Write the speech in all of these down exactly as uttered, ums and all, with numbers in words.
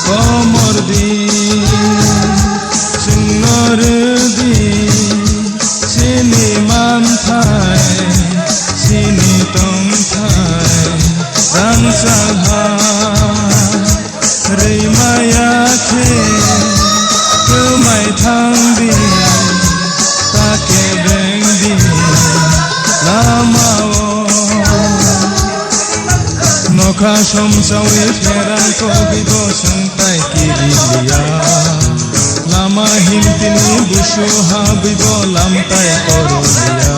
Komor di, chwngno rw di, chini manthai, chini tongthai, rangchak ha. Rwimaya khe kwmai thang di, ta kebeng di lama-o. Nokha somsawi pherang kobibo swngtai kiri liya. Lama himtini busu habibo lamtai koro liya.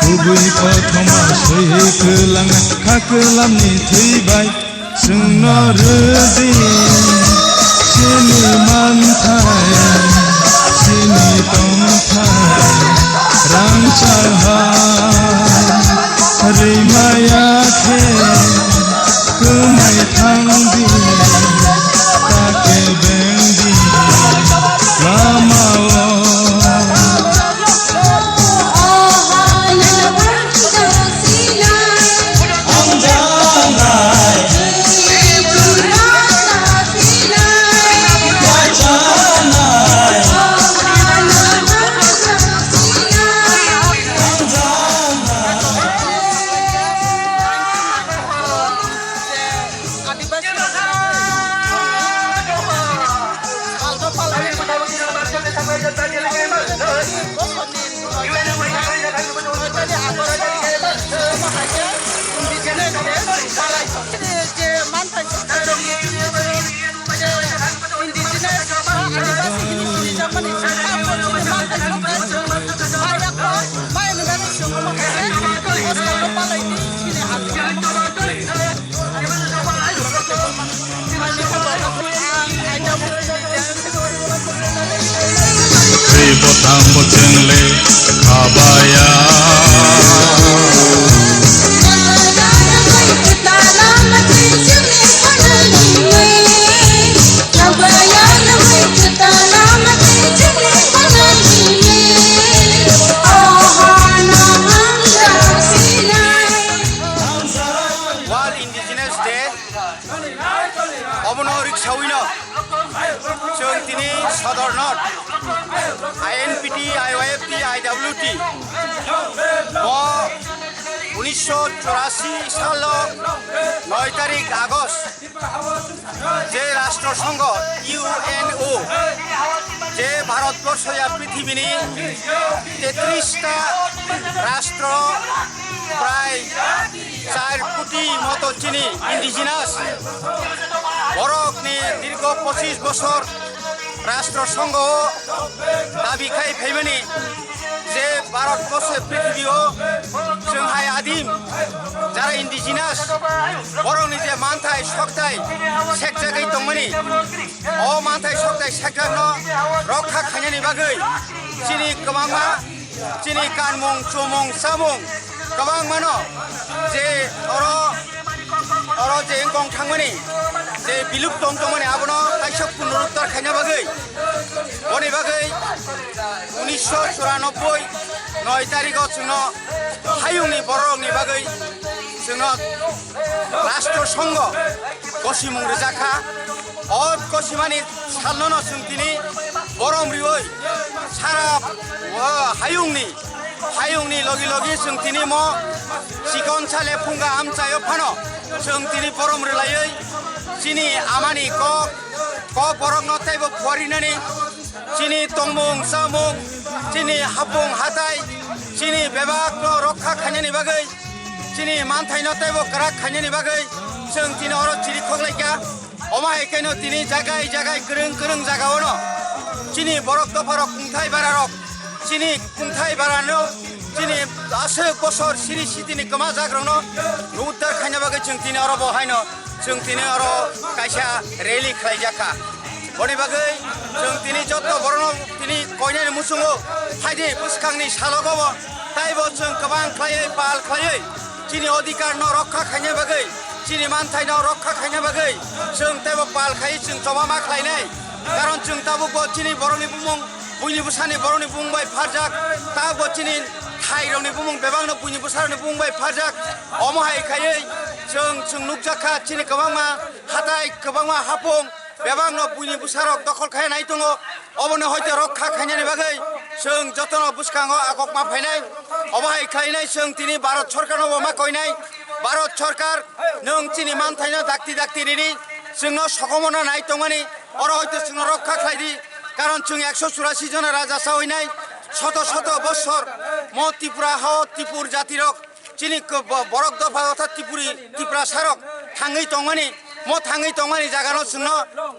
Kubui kothoma swi kwlang kha kwlamni thwi bai. Chwngno rw di, chini manthai, chini tongthai, rangchak ha, rwimaya khe, kwmai thang di, ta kebeng di, lama-o. Twi bwthang bo chwng le khabaya. World Indigenous Day. Obono riksawino chwng tini Sodor North, I N P T, I Y F T, I W T bo unisho chorasi salo noi tarik August je Rashtra Songho, U N O, je Bharatborsho ya prithibini tetris ta rashtra prai char koti moto chini indigenous borokni dirgo pochis bosor Rashtra Songho o dabi khai phaimani je Bharatborsho prithibi o chwng hai adim jara indigenous borokni je manthai soktai sekjagwi tongmani, o manthai soktai sekjakno rokha khainani bagwi chini kwbangma chini kanmung, chumung, chamung kwbangmano je oro, oro je wngkong thangmani, je biluptong tongmani, abono kaisa punoruddhar khaina bagwi, boni bagwi unisho churanobboi noi tarigo chwngno hayungni bororokni bagwi chwngno Rashtra Songho gosimung rijak kha. O gosimani salno no chwng tini borom riwi sara o hayungni, hayungni logi logi chwng tini mo chikon sale phunga amchaio phano chwng tini borom rwlaiwi chini amani kok, kok borokno teibo phuarinani chini tongmung chamung, chini hapung hatai, chini bebakno rokha khainani bagwi, chini manthaino teibo kwrak khainani bagwi chwng tini oro chiri khoklaikha. Omo hai kheno tini jagai jagai kwrwng kwrwng jagao no chini borok dopharok kungthai bararok, chini kungthai barano chini aswk bosor siri sitini kwmajakrokno uddar khaina bagwi chwng tini oro bo haino chwng tini oro kaisa rally khlaijak kha. Boni bagwi chwng tini jotto borokno tini koinani muchungo phaidi bwskangni salogo bo taibo chwng kwbang khlaiwi pal khlaiwi chini odhikar no rokha khaina bagwi, chini manthai no rokha khaina bagwi chwng teibo pal khai chwng choba ma khlainai. Karon chwng tabuk bo chini borokni bumung, buini bwsani borokni bumung bai pharjak, tabuk bo chini thairokni bumung bebakno buini bwsarokni bumung bai pharjak. Omo hai khaiwi Chwng, chwng nukjakha chini kwbangma hatai, kwbangma hapung, bebakno buini bwsarok dokhol khai nai tongo. Obono hoite rokha khainani bagwi chwng jotono bwskango agokma phainai. Obo hai khlainai chwng tini Bharat Sorkarno bo ma koinai, Bharat Sorkar, nwng chini manthaino dakti dakti rini, chwngno sokomorno nai tongmani, oro hoite chwngno rokha khlai di. Karon chwng ekso churasi jona raja sa hoinai, soto soto bosor mo Tripura hao Tripur jatirok, chini k-, bo-, borok dopha orthat Tripuri, Tiprasarok thangwi tongmani, mo thangwi tongmani jagano chwngno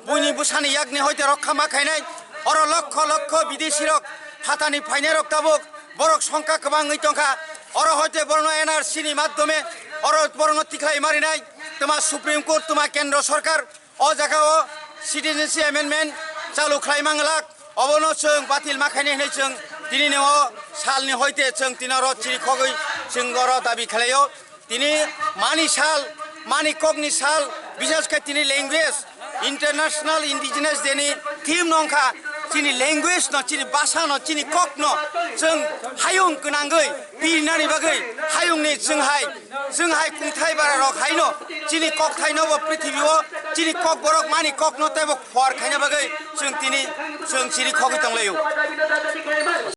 buini bwsani yakni hoite rokha ma khainai. Oro lokho lokho bidesirok phatani phainairok tabuk borok songkha kwbangwi tongkha. Oro hoite borokno N R C ni madhyome oro borokno tikhlai marinai, twma Supreme Court, twma Kendro Sorkar, o jaga o Citizenship Amendment chalu khlai manglak, obono chwng batil ma khainai hinwi chwng tini ni o salni hoite chwng tini oro chirikhogwi chwng oro dabi khlaio. Tini mani sal, mani kokni sal, bishes khe tini language, International Indigenous Day ni theme no wngkha chini language no, chini bhasha no, chini kok no chwng hayung gwnangwi pirnani bagwi hayungni chwng hai, chwng hai kungthai bara rok haino chini kokthaino bo prithibi o chini kokborok mani kokno teibo khor khaina bagwi chwng tini chwng chirikhogwi tonglaio.